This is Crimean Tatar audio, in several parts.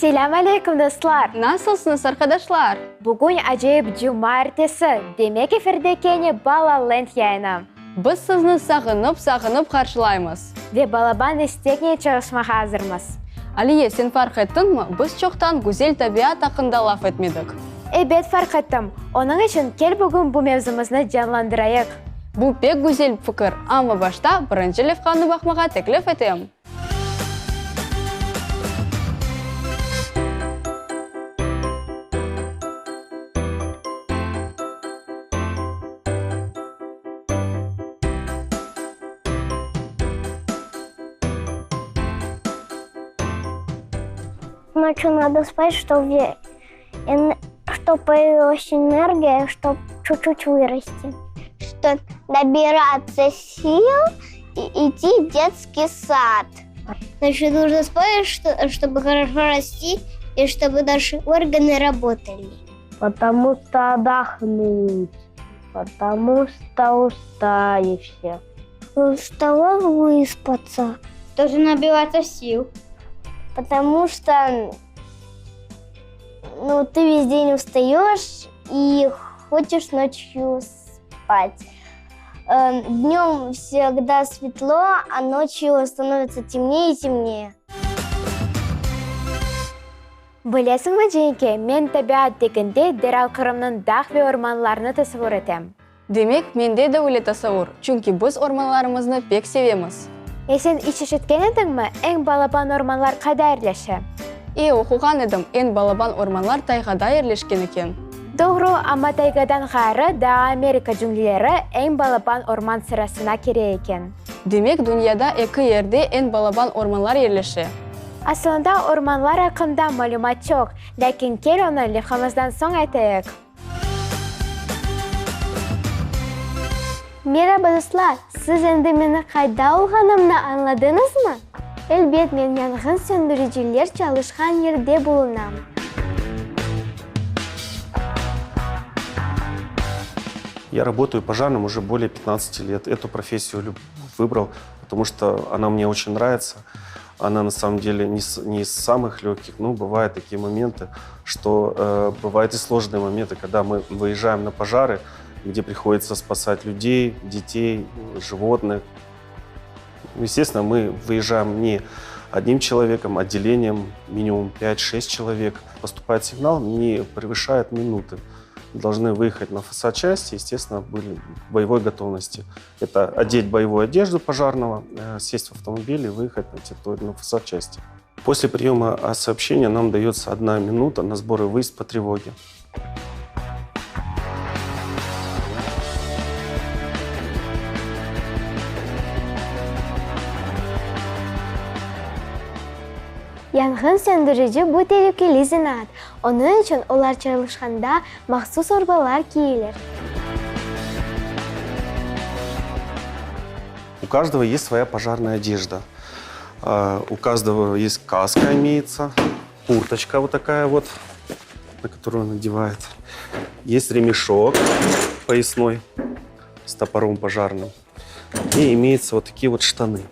Selâm aleyküm, dostlar! Nasılsıñız, arqadaşlar? Bugün acayip cumaertesi, demek efirde kene Bala Land yayını. Biz sizni sağınıp-sağınıp qarşılaymız. Ve balaban isteknen çalışmağa azırmız. Aliye, sen farq ettiñmi, biz çoqtan güzel tabiat aqqında laf etmedik. Ebet, farq ettim. Onıñ içün kel bugün bu mevzumıznı canlandırayıq. Bu pek güzel fikir, amma başta birinci levhanı baqmağa teklif etem. Ночью надо спать, чтобы чтоб появилась энергия, чтоб чуть-чуть вырасти. Что набираться сил и идти в детский сад. Ночью нужно спать, чтобы хорошо расти и чтобы наши органы работали. Потому что отдохнуть, потому что устали все. Устала выспаться. Тоже набиваться сил. Потому что ну, ты весь день устаешь и хочешь ночью спать. Днем всегда светло, а ночью становится темнее и темнее. Bilesiñmi, Cenike, men tabiat degende deral Qırımnıñ dağ ve ormanlarını tasavur etem. Demek, mende de öyle tasavur, çünki biz ormanlarımıznı pek sevemiz. E sen iç eşitken ediñmi, eñ balaban ormanlar qayda yerleşe? E, oquğan edim, eñ balaban ormanlar taygada yerleşken eken. Doğru, amma taygadan ğayrı daa Amerika cünglileri eñ balaban orman sırasına kire eken. Demek, dünyada eki yerde eñ balaban ormanlar yerleşe. Asılında ormanlar aqqında malümat çoq, lâkin kel onı levhamızdan soñ aytayıq. Meraba, dostlar! Siz endi meni qayda olğanımnı añladıñızmı? Elbet, men yanğın söndüriciler çalışqan yerde bulunam. Я работаю пожарным уже более 15 лет. Эту профессию выбрал, потому что она мне очень нравится. Она на самом деле не, не из самых легких, но бывают такие моменты, что э, бывают и сложные моменты, когда мы выезжаем на пожары, где приходится спасать людей, детей, животных. Естественно, мы выезжаем не одним человеком, отделением, минимум 5-6 человек. Поступает сигнал, не превышает минуты. Должны выехать на фасад части, естественно, были в боевой готовности. Это одеть боевую одежду пожарного, э, сесть в автомобиль и выехать на территорию, на фасад части. После приема сообщения нам дается одна минута на сбор и выезд по тревоге. Yanğın söndürici bu telükeli zenaat, onıñ içün olar çalışqanda mahsus urbalar kiyeler. У каждого есть своя пожарная одежда. У каждого есть каска имеется, курточка вот такая вот, на которую он надевает. Есть ремешок поясной с топором пожарным. И имеются вот такие вот штаны.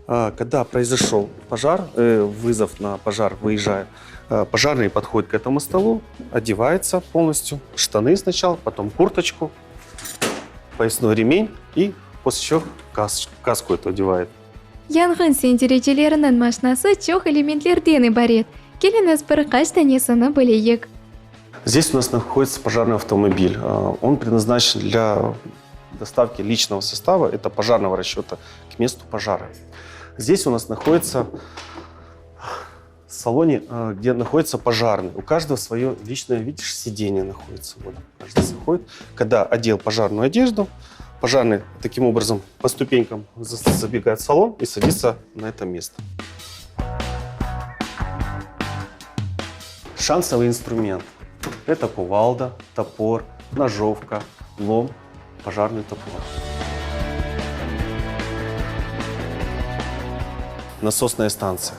Когда произошел пожар, э, вызов на пожар, выезжая, э, пожарный подходит к этому столу, одевается полностью, штаны сначала, потом курточку, поясной ремень и после чего кас, каску эту одевает. Yanğın söndüricileriniñ maşnası çoq elementlerden ibaret. Keliñiz bir qaç tanesini bileyik. Здесь у нас находится пожарный автомобиль. Он предназначен для доставки личного состава, это пожарного расчета, к месту пожара. Здесь у нас находится в салоне, где находится пожарный. У каждого свое личное, видишь, сиденье находится. Вот, каждый заходит. Когда одел пожарную одежду, пожарный таким образом по ступенькам забегает в салон и садится на это место. Шансовый инструмент. Это кувалда, топор, ножовка, лом, пожарный топор. Насосная станция.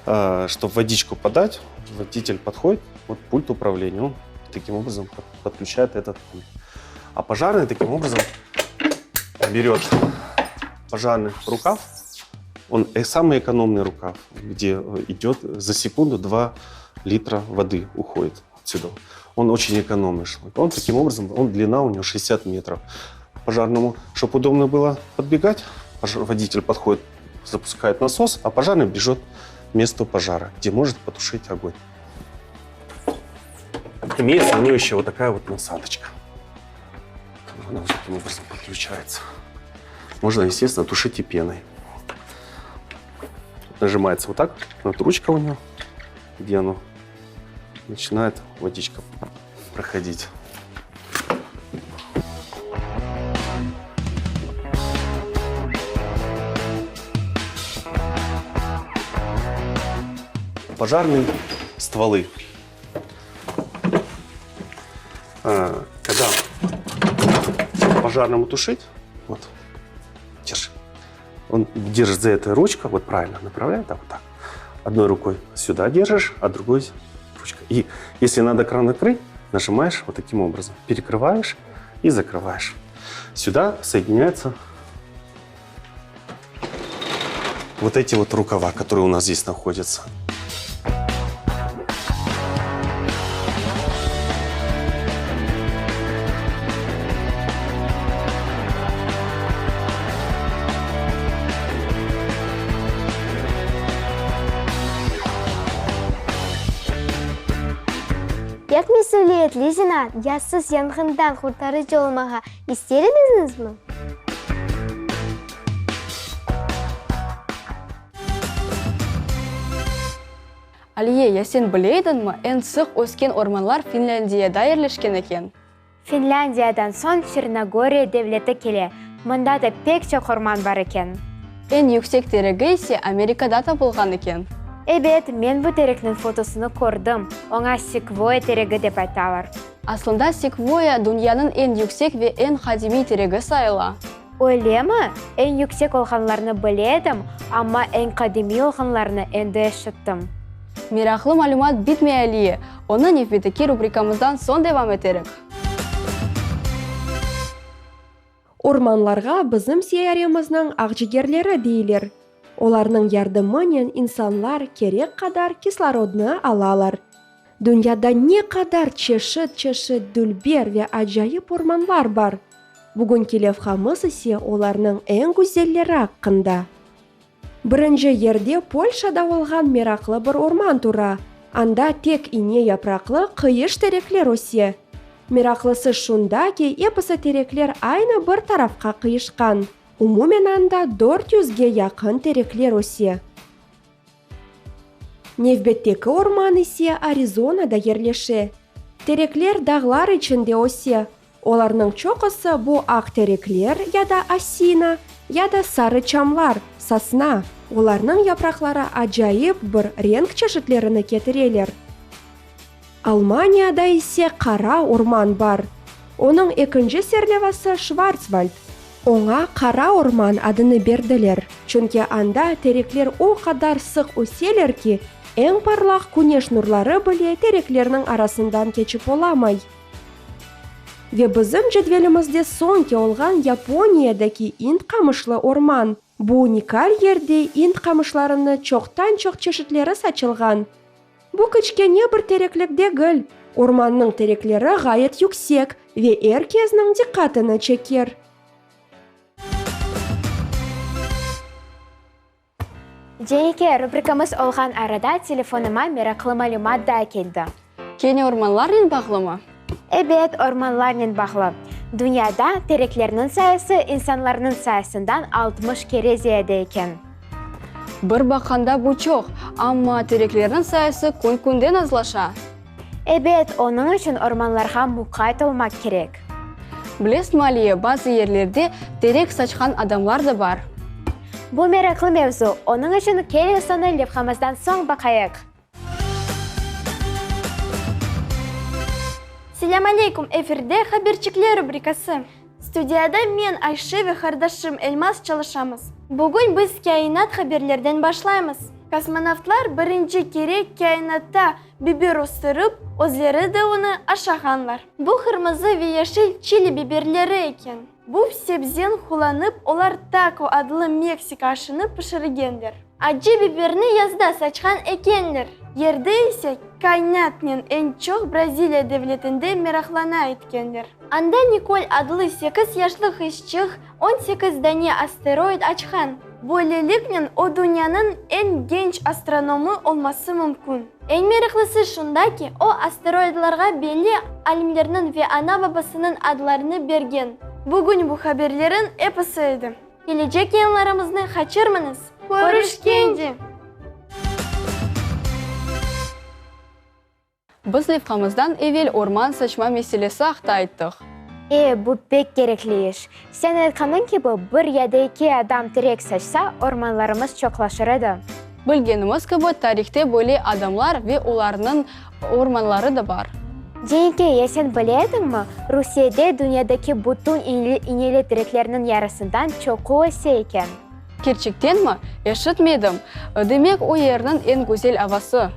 Э, Чтобы водичку подать, водитель подходит, вот пульт управления, он таким образом подключает этот пульт. А пожарный таким образом берет пожарный рукав. Он самый экономный рукав, где идет за секунду 2 литра воды уходит отсюда. Он очень экономный шланг. Он таким образом, он длина у него 60 метров. Пожарному, чтобы удобно было подбегать, водитель подходит, запускает насос, а пожарный бежит к месту пожара, где может потушить огонь. Имеется у нее еще вот такая вот насадочка. Она вот таким образом подключается. Можно, естественно, тушить и пеной. Нажимается вот так, вот ручка у него, где оно начинает водичка проходить. Пожарные стволы. А, когда пожарному тушить, вот, держи. Он держит за эту ручку, вот правильно направляет, да, вот так. Одной рукой сюда держишь, а другой ручкой. И если надо кран открыть, нажимаешь вот таким образом. Перекрываешь и закрываешь. Сюда соединяются вот эти вот рукава, которые у нас здесь находятся. Pek mesüliyetli zenaat, ya siz yanğından qurtarıcı olmağa ister ediñizmi? Aliye, ya sen bile ediñmi, eñ sıq ösken ormanlar Finlândiyada yerleşken eken? Finlândiyadan soñ Çernogoriya devleti kele, mında da pek çoq orman bar eken. Eñ yüksek teregi ise Amerikada tapılğan eken. Ebet, men bu terekniñ fotosını kördim, oña sekvoya teregi dep aytalar. Aslında sekvoya dünyanıñ eñ yüksek ve eñ qadimiy teregi sayıla. Öylemi? Eñ yüksek olğanlarnı bile edim, amma eñ qadimiy olğanlarnı endi eşittim. Meraqlı malümat bitmey Aliye, onı nevbetteki rubrikamızdan soñ devam eterik. Ormanlarğa bizim seyyaremizniñ aqcigerleri deyler. Olarnıñ yardımınen insanlar kerek qadar kislorodnı alalar. Dünyada ne qadar çeşit-çeşit dülber ve acayip ormanlar bar! Bugünki levhamız ise olarnıñ eñ güzelleri aqqında. Birinci yerde Polşada olğan meraqlı bir orman tura. Anda tek ine yapraqlı qıyış terekler öse. Meraqlısı şunda ki, episi terekler aynı bir tarafqa qıyışqan. Umumen anda dört yüzge yaqın terekler öse. Nevbetteki orman ise Arizonada yerleşe. Terekler dağlar içinde öse. Olarnıñ çoqusı bu aq terekler ya da osina, ya da sarı çamlar, sosna. Olarnıñ yapraqları acayip bir renk çeşitlerini ketireler. Almaniyada ise qara orman bar. Onıñ ekinci serlevası Şvartsvald. Oña Qara orman adını berdiler, çünki anda terekler o qadar sıq öseler ki, eñ parlaq küneş nurları bile tereklerniñ arasından keçip olamay. Ve bizim cedvelimizde soñki olğan Yaponiyadaki ind qamışlı orman. Bu unikal yerde ind qamışlarını çoqtan-çoq çeşitleri saçılğan. Bu kiçkene bir tereklik degil, ormannıñ terekleri ğayet yüksek ve er kesniñ diqqatını çeker. Cenike, rubrikamız olğan arada telefonıma meraqlı malümat daa keldi. Kene ormanlarnen bağlımı? Ebet, ormanlarnen bağlı. Dünyada tereklerniñ sayısı insanlarnıñ sayısından 60 kere ziyade eken. Bir baqqanda bu çoq, amma tereklerniñ sayısı kün-künden azlaşa. Ebet, onıñ içün ormanlarğa muqayt olmaq kerek. Bilesiñmi, Aliye, bazı yerlerde terek saçqan adamlar da bar. Bu meraqlı mevzu, onıñ içün keliñ onı levhamızdan soñ baqayıq. Selâm aleyküm, efirde Haberçikler rubrikası. Studiyada men, Ayşe ve qardaşım Elmaz çalışamız. Bugün biz kâinat haberlerden başlaymız. Kosmonavtlar birinci kere kâinatta biber östürip, özleri de onı aşağanlar. Bu qırmızı ve yeşil çili biberleri eken. Bu sebzen qullanıp, olar tako adlı meksika aşını pişirgenler. Acı biberni yazda saçqan ekenler. Yerde ise kâinatnen eñ çoq Braziliya devletinde meraqlana etkenler. Anda Nikol adlı sekiz yaşlı qızçıq 18 dane asteroid açqan. Böyleliknen o dünyanıñ eñ genç astronomı olması mümkün. Eñ meraqlısı şunda ki, o asteroidlarğa belli alimlerniñ ve ana-babasınıñ adlarını bergen. Bugün bu haberlerin episi edi. Kelecek yayınlarımıznı qaçırmañız! Körüşkence! Biz levhamızdan evel orman saçma meselesi aqta ayttıq. E, bu pek kerekli iş. Sen aytqanıñ kibi, bir ya da eki adam terek saçsa, ormanlarımız çoqlaşır edi. Bilgenimiz kibi, tarihte böyle adamlar ve olarnıñ ormanları da bar. Cenike, ya sen bile ediñmi, Rusiyede dünyadaki bütün ineli tereklerniñ yarısından çoqu öse eken? Kerçektenmi? Eşitmedim. Demek, o yerniñ eñ güzel avası.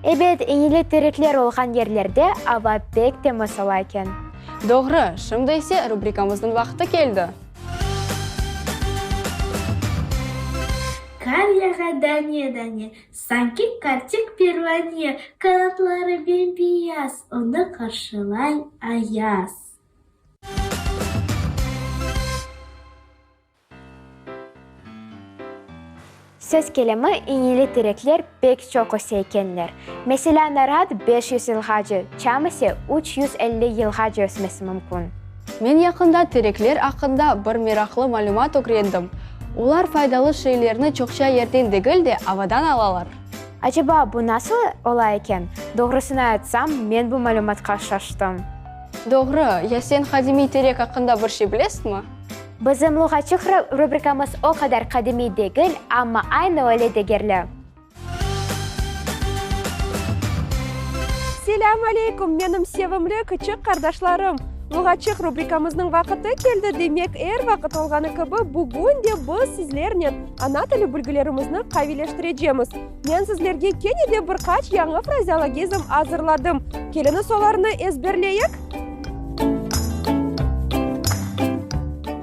Ebet, enili terekler olğan yerlerde ava pek temiz ola eken. Doğru, şimdi ise rubrikamıznıñ vaqtı keldi. Qar yağa dane-dane, sanki qartik pervane, Qanatları bem-beyaz, onı qarşılay ayaz. Söz kelimi, iñili terekler pek çoq öse ekenler. Meselâ, narat 500 yılğace, çam ise 350 yılğace ösmesi mümkün. Men yaqında terekler aqqında bir meraqlı malümat ögrendim. Olar faydalı şeylerni çoqça yerden degil de, avadan alalar. Aceba, bu nasıl ola eken? Doğrusını aytsam, men bu malümatqa şaştım. Doğru. Ya sen qadimiy terek aqqında bir şey bilesiñmi? Bizim Luğatçıq rubrikamız o qadar qadimiy degil, amma aynı öyle degerli. Selâm aleyküm, menim sevimli küçük qardaşlarım! Luğatçıq rubrikamıznıñ vaqıtı keldi, demek, er vaqıt olğanı kibi, bugün de biz sizlernen ana tili bilgilerimizni qaviyleştirecemiz. Men sizlerge kene de bir qaç yañı frazeologizm azırladım. Keliñiz olarnı ezberleyik!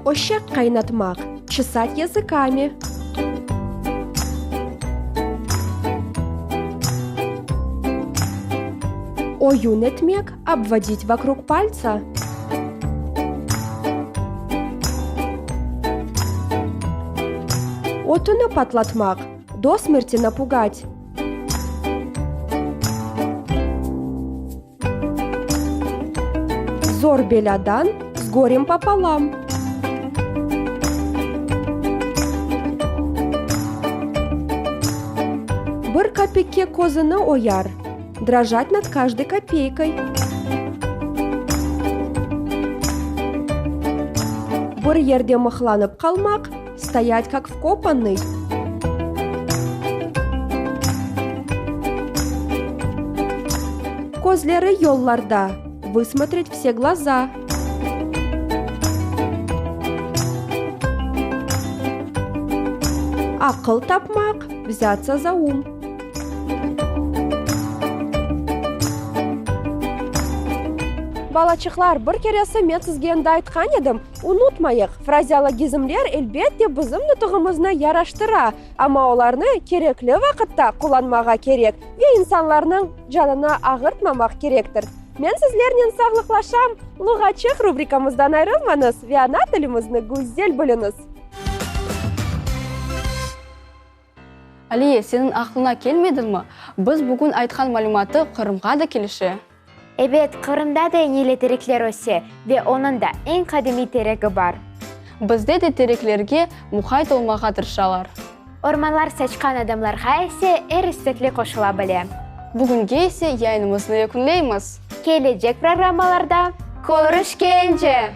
Öşek qaynatmaq, çesat yazıkami. Oyun etmek, obvodit vokrug paltsa. Ötüni patlatmaq, do smerti napugat. Zor belâdan, s gorem popolam. Bir kapikke közüni oyar, drojat nad každoy kopeykoy. Bir yerde mıhlanıp qalmaq, stoyat kak vkopanıy. Közleri yollarda, vısmotret vse glaza. Aqıl tapmaq, vzâtsa za um. Balaçıqlar, bir keresi men sizge endi aytqan edim, unutmayıq, frazeologizmler, elbette, bizim nutuğımıznı yaraştıra, amma olarnı kerekli vaqıtta qullanmağa kerek ve insanlarnıñ canını ağırtmamaq kerektir. Men sizlernen sağlıqlaşam, Luğatçıq rubrikamızdan ayrılmañız ve ana tilimizni güzel biliñiz! Aliye, seniñ aqlıña kelmedimi, biz bugün aytqan malümatı Qırımğa da kelişe? Ebet, Qırımda da eñili terekler öse ve onıñ da eñ qadimiy teregi bar. Bizde de tereklerge muqayt olmağa tırışalar. Ormanlar saçqan adamlarğa ise er istekli qoşula bile. Bugünge ise yayınımıznı yekünleymiz. Kelecek programmalarda körüşkence!